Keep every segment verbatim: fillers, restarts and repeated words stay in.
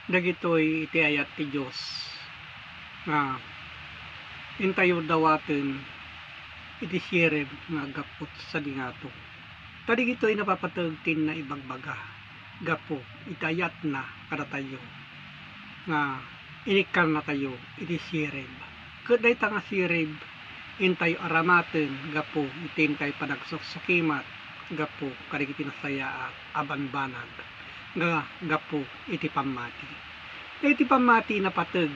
Dagitoy iti ayat ti Dios nga intayo dawaten iti sirib nga aggapu sadi ngato. Ta dagitoy napapateg ti inna ibagbaga gapu iti ayatna kadatayo nga inikkannatayo iti sirib. Ket dayta nga sirib, intayo aramaten gapu iti intay panagsusukimat gapu kadagiti nasayaat a banbanag nga gapu iti pammati. Iti pammati, napateg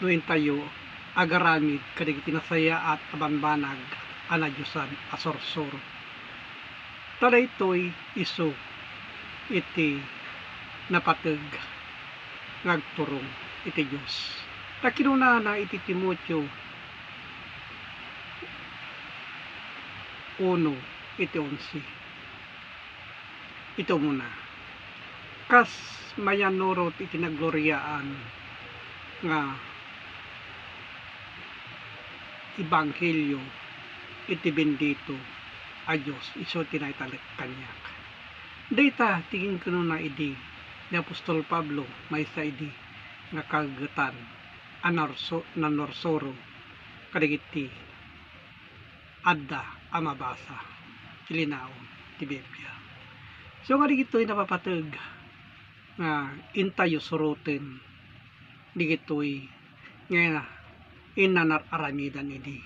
no intayo agaramid kadagiti nasayaat a banbanag a nadiosan a sursuro. Ta daytoy isu iti napateg nga agturong iti Dios. Ta kinunana iti Timoteo uno iti onse, iti umuna, kas mayanurot iti nagloriaan nga ebanghelio iti bendito a Dios, isu ti naitalek kaniak. Dayta ti kinkunana idi ni apostol Pablo maysa idi nga kagetan a narso-, nanursuro kadagiti adda a mabasa ti linaon ti Biblia. So, nga dagitoy napapateg nga intayo suroten dagitoy nga inna nar-aramidan idi.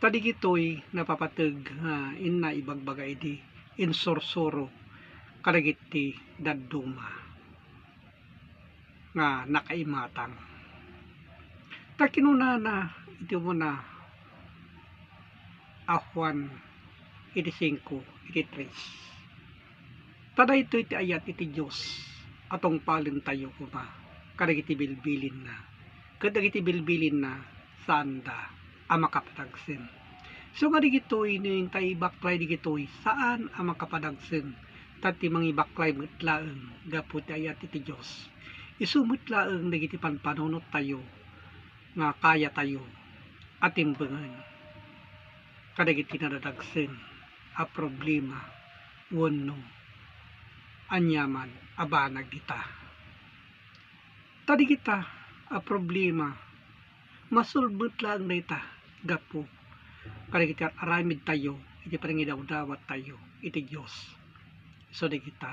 Ta dagitoy napapateg nga inna ibagbaga idi insursuro kadagiti dadduma nga nakaimatang. Ta kinunana iti umuna a Juan iti singko iti tres, ta daytoy ti ayat iti Dios a tungpalentayo koma kadagiti bilbilinna, ket dagiti bilbilinna saanda a makapadagsen. So nga dagitoy no intay ibaklay dagitoy, saan a makapadagsen, ta ti mangibaklay met laeng gapu ti ayat iti Dios. Isu met laeng dagiti panpanunottayo nga kayatayo a timbengen kadagiti nadadagsen a problema wenno aniaman a banag ita. Ta dagita a problema, masolve met laeng dayta gapu kadagiti ar-aramidtayo iti panangidawdawattayo iti Dios. So dagita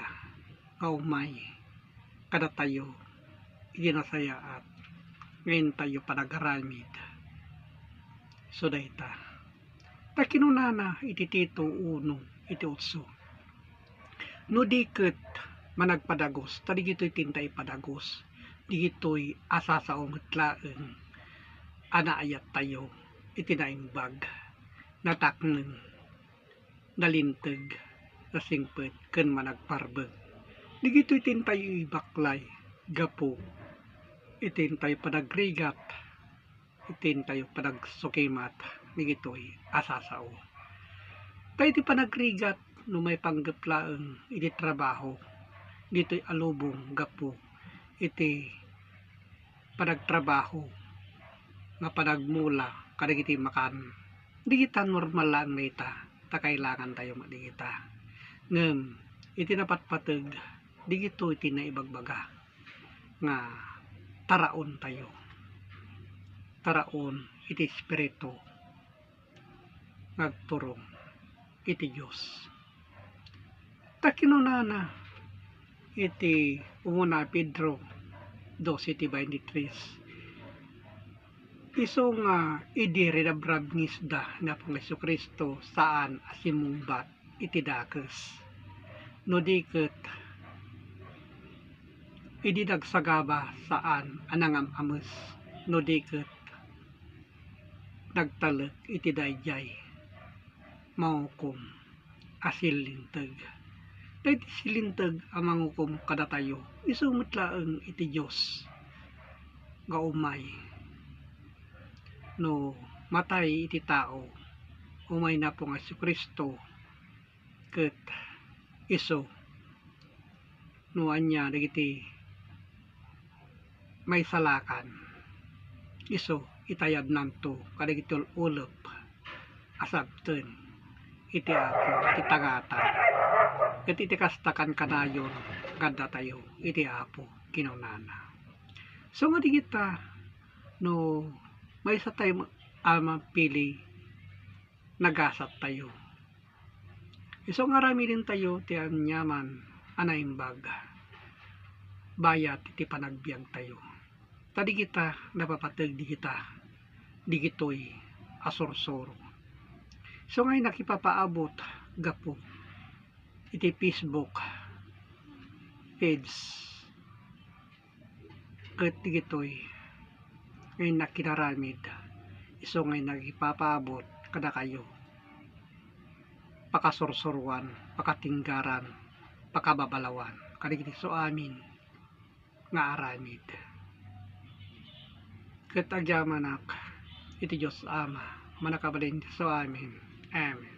nga umay kadatayo iti nasayaat nga intayo panagaramid. So dayta. Ta kinunana iti Tito uno iti otso, no di ket managpadagos, ta dagitoy ti inta ipadagos, dagitoy a sasao met laeng a naayattayo iti naimbag, natakneng, nalinteg, nasingpet, ken managparbeng. Dagitoy ti intayo ibaklay gapu iti intayo panagrigat iti intayo panagsukimat dagitoy a sasao. Ta iti panagrigat, no maipanggep laeng iti trabaho, ditoy a lubong gapu iti panagtrabaho nga panagmula kadagiti makan, dagita normal laeng dayta, ta kailangantayo met dagita. Ngem iti napatpateg, dagitoy ti naibagbaga nga taraontayo. Taraon iti Espiritu nga agturong iti Dios. Ta kinunana iti umuna Pedro doce iti twenty-three, isu nga idi rinabrab nga isda ni Apo nga Jesu-Cristo, saan a simmungbat iti dakes. No di ket, idi nagsagaba, saan a nangam-ames. No di ket, nagtalek iti daydiay mangukom a sillinteg. Daydi sillinteg a mangukom kadatayo, isu met laeng iti Dios nga umay. No matay iti tao, umay ni Apo nga Jesu-Cristo, ket isu no ania dagiti maisalakan, isu itayabnanto kadagiti ul-ulep a sabten iti Apo iti tangatan. Ket iti kasta, kankanayon kaddatayo iti Apo, kinunana. So nga digita, no maysa tayo a mapili, nagasat tayo. Isu nga aramiden tayo ti aniaman a naimbag bayat iti panagbiag tayo. Ta digita napapateg digita, digitoy a sursuro. Isu nga innak ipapaabot gapu iti Facebook page ket digitoy nga innak inaramid, isu nga innak ipapaabot kadakayo, pakasursuroan, pakatinggaran, pakababalawan kadagiti isu amin nga aramid. Ket agyamanak iti Dios Ama, Mannakabalin ti isu amin. Amen.